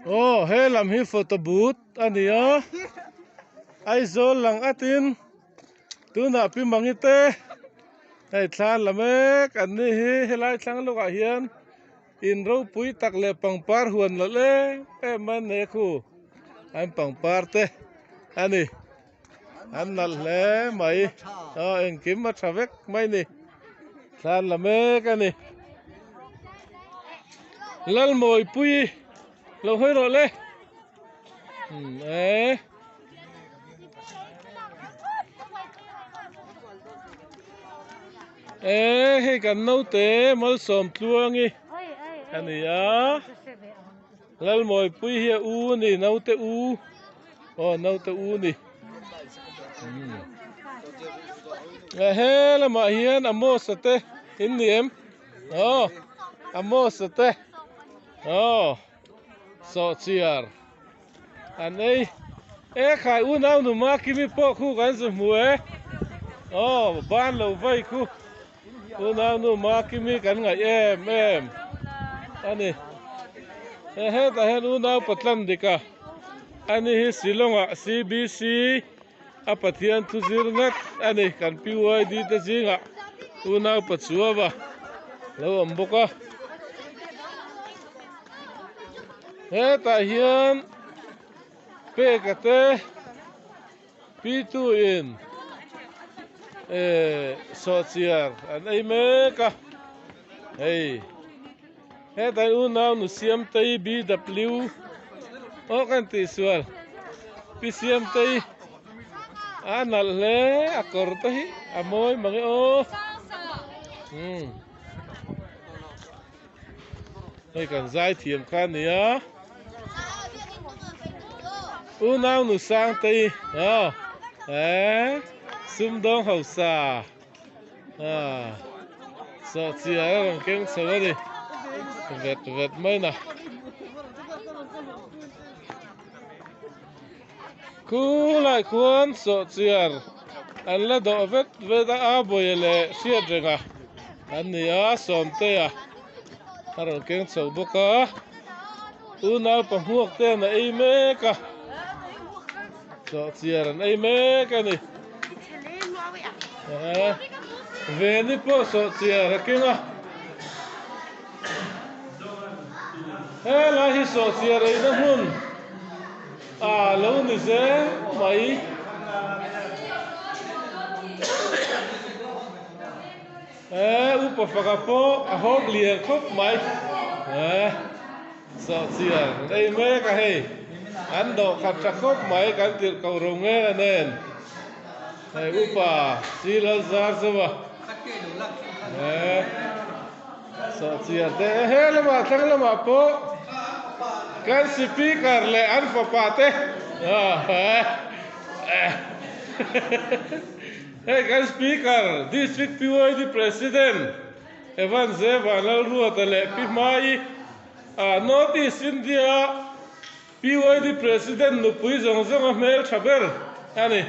Aw he lam hi photo booth a ni a Aizawl lang atin tunah pi Mangi te hei thla la mek an ni hi helai thlang lawkah hian in ropui tak leh pangpar huan la em em mai an nei a khu an pangpar te a ni. An nalh hle mai aw engkim a tha vek mai ni thlan la mek a ni Lalmawipui lo hawi rawh le umm e e hei kan naute malsawm tluangi a ni a. Lalmawipui hi a u a ni naute u aw naute u a ni a he lamah hian Amos a te in ni em aw Amos a te aw sawhchiar an ei e khai unau nu Makimi pawh khu kan zu hmu e aw ban lo vai khu. Tunah nu Makimi kan ngaih em em a ni. He hetah hian unau Patlan dik a, ani hi Shillong-ah CBC a Pathian thu zir ngat a ni. Kan PYD te zingah unau Pachuava lo awm bawk a. Hetah hian Peka te. Pitu in eh sawhchiar an ei mek a hei hetlai unau nu Siamtei BW aw kan tih sual Pi Siamtei a nalh hle a kawr te hi a mawi mang e aw umm Hei kan zai thiam kha a nia. Unau nu Sangtei aw eh sumdawng hausa ah sawhchia a rawn keng chho a ni vet vet mai na. Khulai khuan sawhchiar an la dawh vet vet a, a bawia leh hriat renga an ni a, Sawmtea a rawn keng chho bawk a, unau pahmuak te an ei mek a, sawhchiar an ei mek a ni. Veni pawh sawhchiar a keng a, helai hi sawhchiar eina hmun. A lo ni zel mai. E upa faka pawh a hawk lian khawp mai. E sawhchiar an ei mek a hei. An dawh khat tha khawp mai kan tirh ko ro nge a nen. Hei upa si lal zar zauh a. E Sawhchiar te he lamah thlang lamah pawh kan speaker leh an fapa te hei kan speaker district PYD president Evan Zeva Lalruata leh Pi Hmai North East India PYD president nupui zawng zawng a hmel tha ber a ni.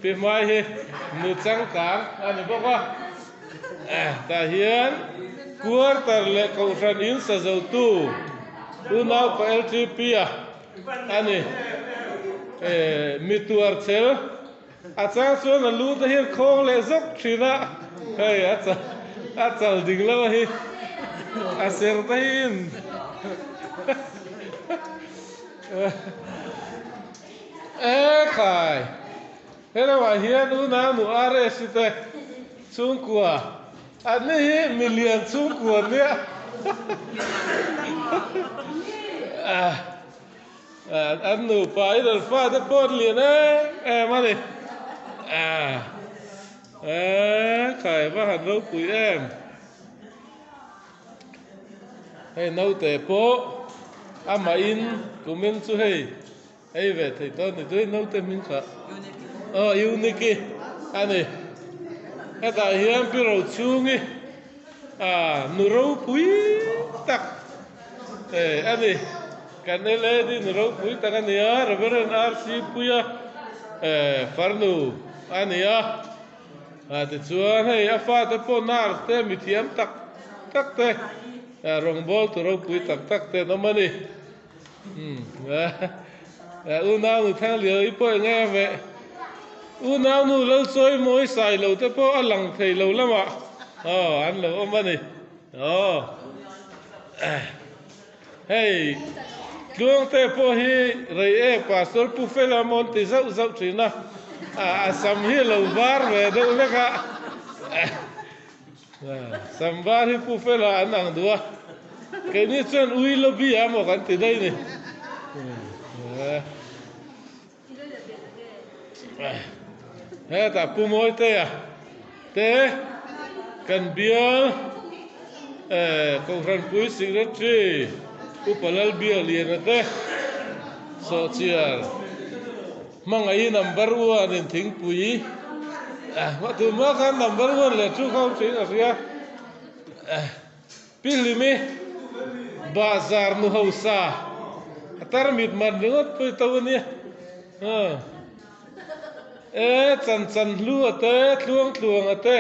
Pi Hmai hi nu changkang a ni bawk a. Tah hian quarter leh kohhran in sa zotu unaupa LTP a a ni. Mi tuar chel a chang chuan a lu te hian khawng leh zawk thin a, hei a a chal ding lo a hi a ser te hi in E khai helamah hian unau nu RS te chhungkua an ni hi milian chhungkua nia An nupa in an fate pawh an lian em em a ni. Eee khai va han ropui em. Hei naute pawh amah in kumin chu hei ei ve thei tawh a ni chu naute hming kha aw Uniki a ni. Hetah hian pi Rochhungi ah nu ropui tak a ni. Kan LAD nu ropui tak a ni a, Reverend RC Puia farnu a ni a. Tichuan hei a fate pawh nurse te mithiam tak tak te rawngbawltu ropui tak tak te an awm a ni. Unau nu Thangliawi pawh eng nge ve? Unau nu Lalchawimawi Sailo te pawh a lang thei lo lamah aw an lo awm a ni. Aw hei Tluangte pawh hi rei e Pastor Pu Fela maw an ti zauh zauh thin a, a sam hi a lo var ve deuh hlek a. Sambar hi Pu Fela an ang duh a, keini chuan ui lobby a maw kan ti daih ni. Hetah Pu Mawitea te kan bial Kohhranpui Secretary Upa Lalbiakliana te sawhchiar Hmangaih number one in thingpui mah tu mah khan number one leh two kha awm thin a hria. Pi Hlimi bahzar nu hausa a tarmit man ringawt pawh i to a nia. E chan chan hlu a te tluang tluang a te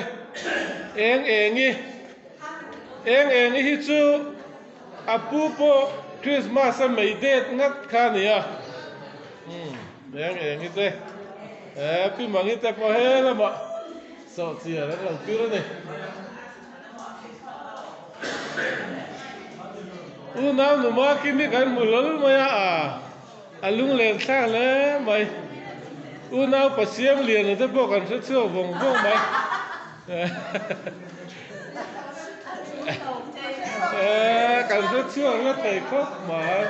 eng eng i eng eng i hi chu A pu pawh Christmas a mei det ngat kha a nia. Umm eng eng hi te eh pi Mangi te pawh he lamah sawhchiar an lo pir a ni. Unau numa Kimi kan hmu hlawl mai a, a lunglen thlak hle mai. Unau Pasiam Liana te pawh kan hre chhuak vawng vawng mai. Kan hre chhuak la thei khawp mai.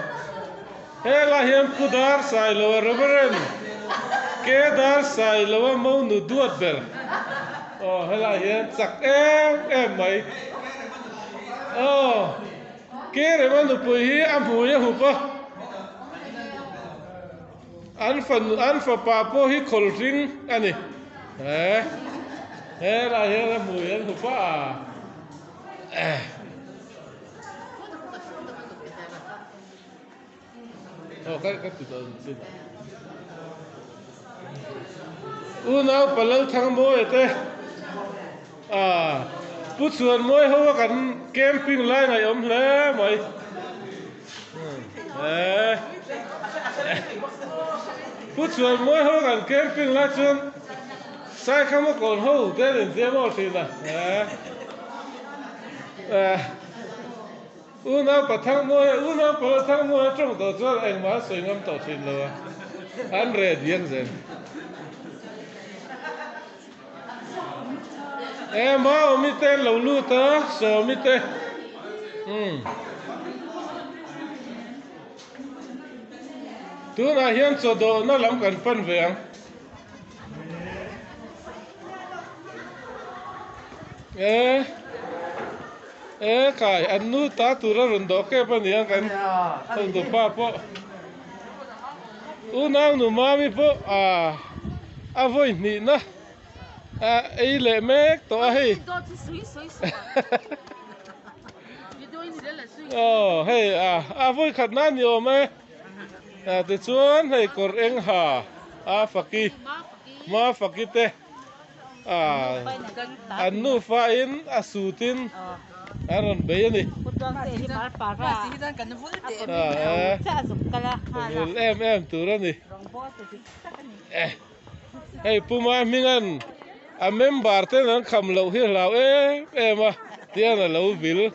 Helai hian Pu Dar Sailoa Reverend K Dar Sailoa monu duat ber. Aw helai hian chak em em mai. Aw K Rema nupui hi a hmui a hup a. An fanu an fapa pawh hi khawlhring a ni. He helai hian a hmui an hmu pah a. Aw ka ka ti dawn chin. Unau Palal Thangmawia te a Pu Chhuanmawi ho a kan camping lai ngaihawm hle mai. Pu chuan mawi ho kan camping lai chuan Saikhama kawn ho te an infiam aw thin a. Unau pa Thangmawi unau pa Thangmawi a tawng tawh chuan engmah a sawi ngam tawh thin lo a, an reh diak zel. E Maawmi te an lo lut a, Sawmi te. Umm. Tunah hian chaw dawhna lam kan pan ve ang. E E kai an nu ta tura rawn dawh kep a nia kan thawnthupa pawh. Unau nu Mami pawh a a vawi hnihna a ei leh mek tawh a hei. Aw hei a a vawi khatna a ni awm e. A tichuan hei kawr eng ha a faki ma faki te. An nufa in a suit in an rawn bei a ni. Vul em em tur a ni. Hei Puma hminga'n a member ten an kham loh hi hlau em em a tian a lo vil.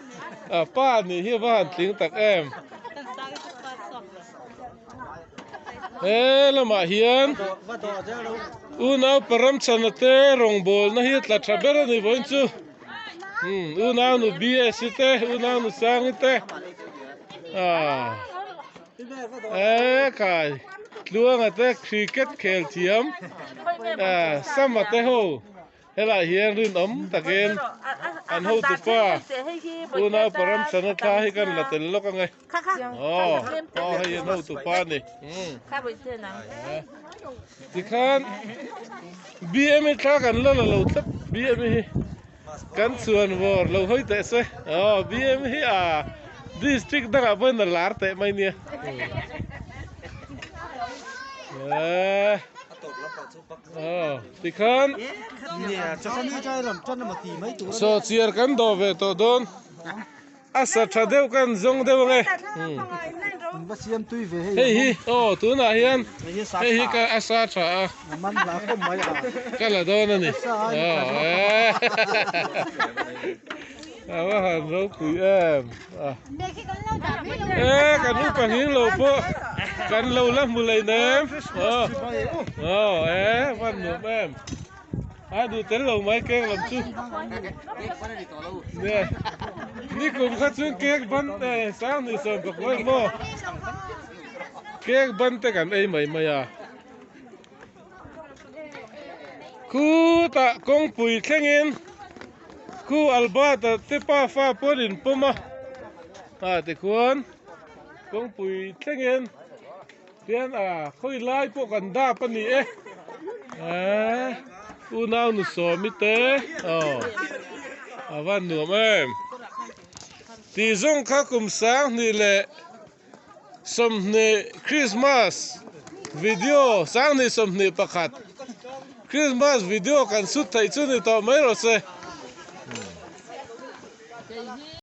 Pa nih hi va han tling tak em. He lamah hian unau Paramchana te rawngbawlna hi a tla tha ber a ni vawiin chu umm unau nu BS i te unau nu Sangi te ah e khai Tluanga te cricket khel thiam ah Sama te ho. Helai hian rinawm takin an hotupa unau Paramchana thla hi kan la tel lawk ange. Aw, aw hei an hotupa a ni. Tikhan BM i thla kan la la lo tlat BM hi kan chhuan vawr lo hawi teh se. Aw BM hi a district dangah pawhin a lar teh mai nia. Eh. Tikhan sawhchiar kan dawh ve tawh dawn. A sa tha deuh kan zawng deuh ang e. Hei hi aw tunah hian hei hi ka a sa tha a. Ka la dawn a ni. A va han ropui em. E kan upa nghing lo pawh kan lo la hmu lei nem. Aw aw e van nuam em. A duh tel lo mai cake lam chu. Nge nikum kha chuan cake ban eh sang ni sawm ka kuai maw. Cake ban te kan ei mai mai a. Khutah kawngpui thlengin khu Albert-a te pafa pawh in pawm a. Ah tikhuan kawngpui thlengin. Tian a khawi lai pawh kan dap a ni e. Eee unau nu sawmi te aw a van nuam em. Tih zawng kha kum 20 leh 20 Christmas video 2021 Christmas video kan sut theih chu ni tawh mai rawh se.